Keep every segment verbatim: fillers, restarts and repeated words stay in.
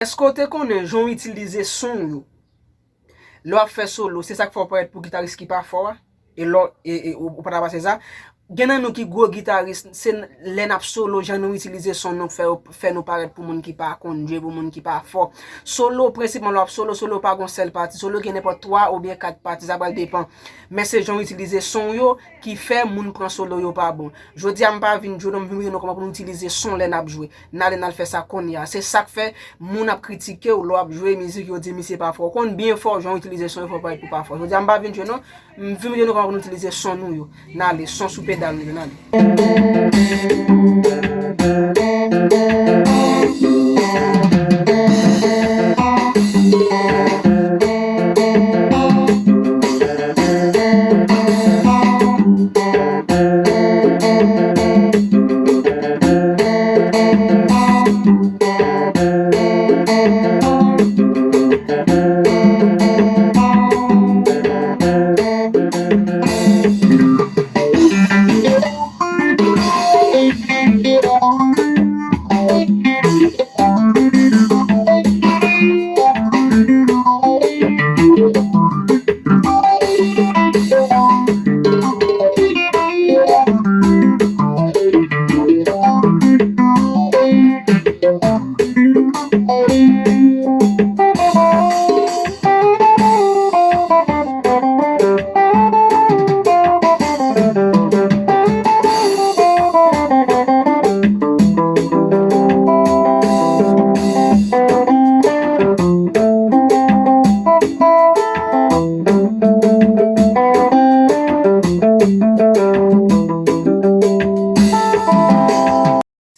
Èske w te konnen jan w itilize son w yo? Lè w ap fè solo, se sa k fè w parèt pou gitaris ki pa fò a? E lè w, e, e, ou, ou pa ta panse sa? Gen nan nou ki gwo gitaris, se n-, lè n ap solo, jan nou itilize son nou k fè, fè nou parèt pou moun ki pa konn jwe, pou moun ki pa fò. Solo, prensipman, lè w ap solo, solo pa gon sèl pati. Solo gen nenpòt twa oubyen kat pati, sa pral depann. Men se jan w itilize son w yo ki fè moun pran solo yo pa bon. Jodi a, m pa vin jwe non, m vin montre nou kòman pou nou itilize son lè n ap jwe. N ale, n al fè sa kounye a. Se sa k fè moun ap kritike w lè w ap jwe mizik, yo di misye pa fò. Ou konn byen fò, jan w itilize son yo fè w parèt pou pa fò. Jodi a, m pa vin jwe non, m vin montre nou kòman pou nou itilize son nou yo. N ale, son sou pedal nou yo, n ale.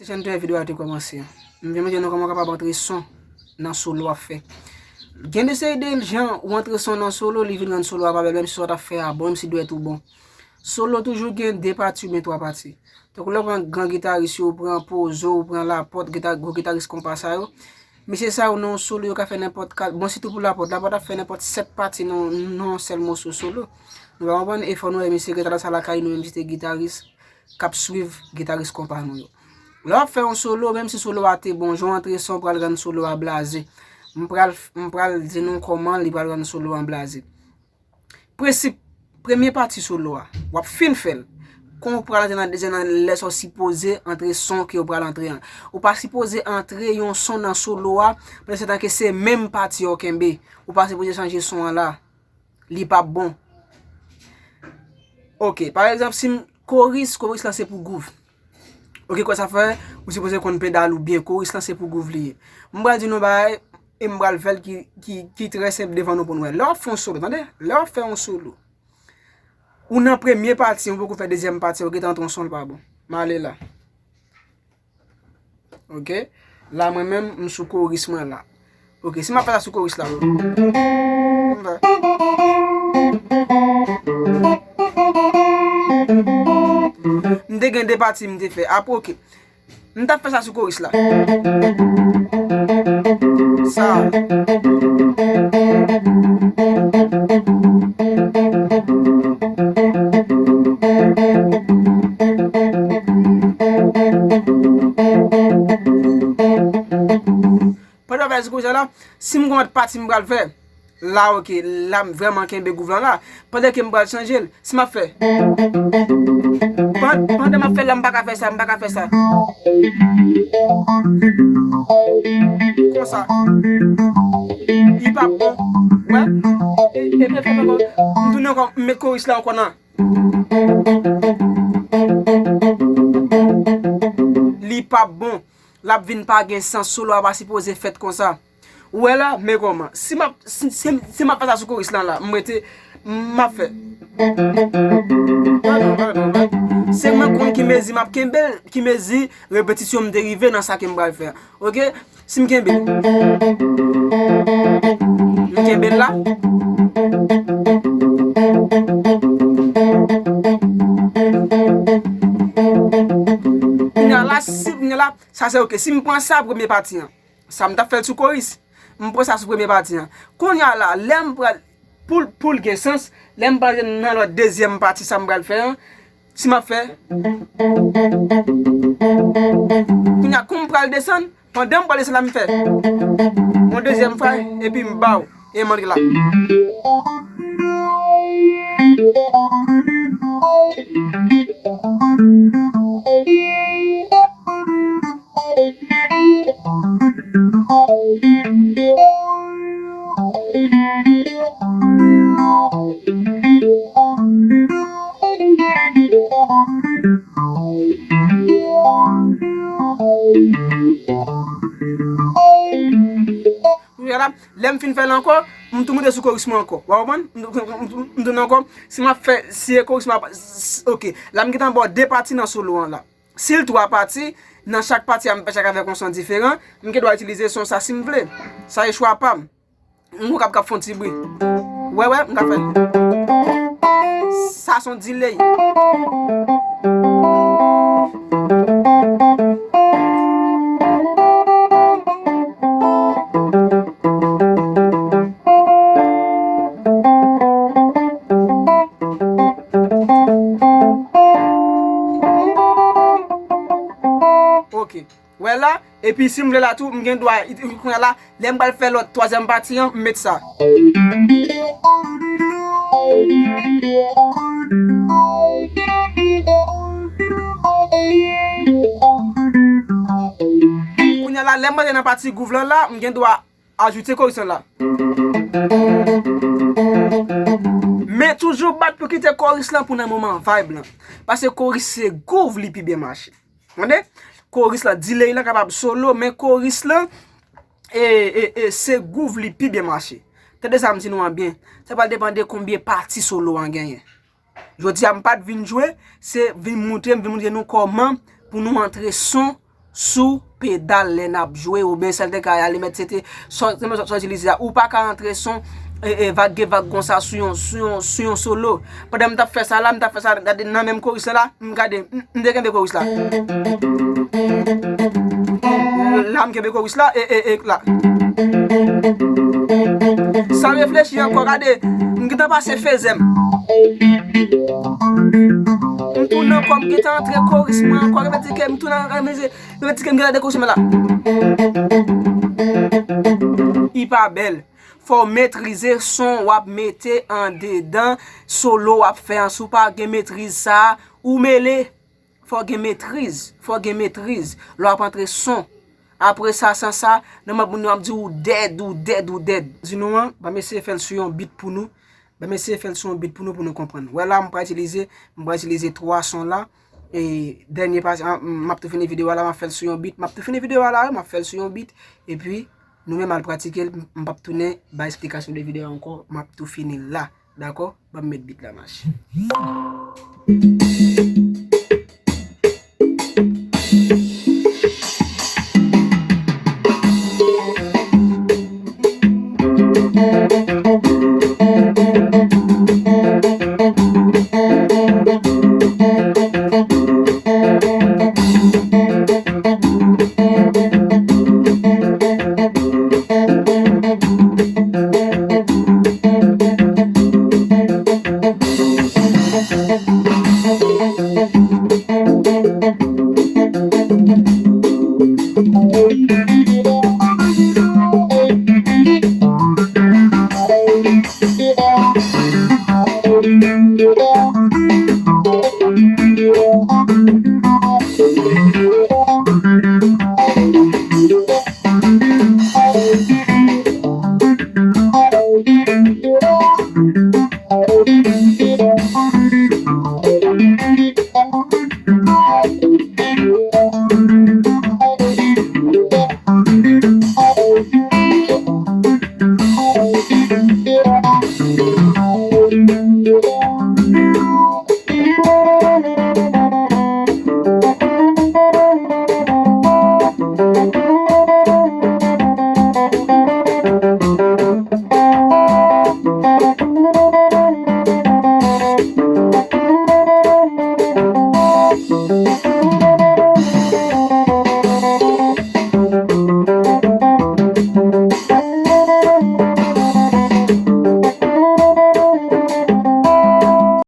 Se jan de videyo a te kòmanse an. M vin montre nou kòman w kapab antre son nan solo w ap fè. Gen de seri de jan ou antre son nan solo, li vin rann solo a pa bèl, menm si sa w t ap fè a bon, menm si dwèt ou bon. Solo toujou gen de pati oubyen twa pati. Tankou lè w pran gran gitaris yo, ou pran Pozo, ou pran Lapòt, gita-, gwo gitaris konpa sa yo. Mesye sa yo nan yon solo, yo ka fè nenpòt kat, bon, sitou pou Lapòt. Lapòt ap fè nenpòt sèt pati nan, nan yon sèl moso solo. Nou pa konprann, e fò nou wè mesye gen talè sa lakay nou, menm si se gitaris k ap swiv gitaris konpa nou yo. Lè w ap fè yon solo, menm si solo a te bon, jan w antre son pral rann solo a blaze. M pral, m pral di nou kòman li pral rann solo an blaze. Prensip, premye pati solo a, w ap fin fè l. Kon w pral antre nan dezyèm nan lè sa w sipoze antre son ke w pral antre an. Ou pa sipoze antre yon son nan solo a, pandan se tan ke se menm pati a w kenbe. Ou pa sipoze chanje son an la. Li p ap bon. Ok, pa egzanp, si m koris, koris lan se pou gwouv. Ok, kwè sa fè, ou sipoze konn pedal ou byen, koris lan se pou gwouv li ye. M pral di nou bagay, e m pral fè l ki, ki, ki trè senp devan nou pou n wè. Lè w ap fè yon solo, tande? Lè w ap fè yon solo, ou nan premye pati, ou poko fè dezyèm pati, ou gentan antre yon son l pa bon. M ale la. Ok. La, mwen menm, m sou koris mwen la. Ok, si m ap fè sa sou koris la. M te gen de pati m te fè. Apre, ok. M t ap fè sa sou koris la. Sa. Pandan w ap fè sou koris la, si m gen yon lòt pati m pral fè, la, ok, la, m vrèman kenbe gwouv lan la. Pandan ke m pral chanje l, si m ap fè. Pan-, pandan m ap fè l la, m pa ka fè sa, m pa ka fè sa. Konsa. Li p ap bon. Wè? E, e, e, e, e, m tounen ankò, m met koris la ankò nan. Li p ap bon. L ap vin pa gen sans, solo a pa sipoze fèt konsa. Ou wè la, men kòman. Si m ap, si, si, si m ap fè sa sou koris lan la, m rete, m ap fè. Se mwen konn ki mezi m ap kenbe l, ki mezi repetisyon m te rive nan sa ke m pral fè a. Ok? Si m kenbe l. M kenbe l la. Kounye a la, si, kounye a la, sa se ok. Si m pran sa, premye pati an. Sa m t ap fè l sou koris. M pran sa sou premye pati an. Kounye a la, lè m pral, pou l, pou l gen sans, lè m pral nan lòt dezyèm pati sa m pral fè an, si m ap fè. Kounye a, kou m pral desann, Pandan m pral desann la, m fè yon dezyèm fwa, epi m ba w, e m antre la. Kounye a la, lè m fin fè l ankò, m tou moute sou koris mwen ankò. W a konprann? M, m, m, m tounen ankò. Si m ap fè, si e koris mwen ap, s-, ok. La, m gentan ba w de pati nan solo an la. Si l twa pati, nan chak pati a, m fè chak avèk yon son diferan, m gen dwa itilize son sa si m vle. Sa e chwa pa m. M kapab k ap fè yon ti bri. Wè, wè, m ka fè l. Sa se yon delay. Ok. Wè la, epi si m vle la tou, m gen dwa, kounye a la, lè m pral fè lòt twazyèm pati an, m met sa. Kounye a la, lè m rive nan pati gwouv lan la, m gen dwa ajoute koris lan la. Men toujou bat pou kite koris lan pou nan moman vibe lan. Paske koris se gwouv li pi byen mache. Tande? Koris lan, delay lan kapab solo, men koris lan, e, e, e, se gwouv li pi byen mache. Tande sa m di nou an byen. Sa pral depann de konbyen pati solo an genyen. Jodi a, m pa t vin jwe, se vin moutre, m vin moutre nou kòman pou nou antre son sou pedal lè n ap jwe, oubyen sèl te ka alimèt, se te sò, se menm sò, sò itilize a. Ou pa ka antre son, e, e, vag gen vag konsa sou yon, sou yon, sou yon solo. Pandan m t ap fè sa la, m t ap fè sa, gade nan menm koris la la, m gade, m, m te kenbe koris la. La, m kenbe koris la, e, e, e, la. San reflechi ankò, gade, m gentan pase fezè m. M tounen ankò, m gentan antre koris mwen ankò, repete ke m tounen antre, repete ke m gentan antre koris mwen la. Li pa bèl. Fò w metrize son w ap mete andedan solo w ap fè an. Si w pa gen metriz sa a, ou mele. Fò w gen metriz. Fò w gen metriz lè w ap antre son. Apre sa, san sa, nòmal moun yo ap di w dead, ou dead, ou dead. Di nou an, ban m eseye fè l sou yon beat pou nou. Ban m eseye fè l sou yon beat pou nou, pou nou konprann. Wè la, m pral itilize, m pral itilize twa son la. E dènye pati, an, m ap tou fini videyo a la, m ap fè l sou yon beat. M ap tou fini videyo a la, wi, m ap fè l sou yon beat. Epi, nou menm al pratike l, m, m p ap tounen bay esplikasyon de videyo a ankò, m ap tou fini l la. Dakò? Ban m met beat la mache.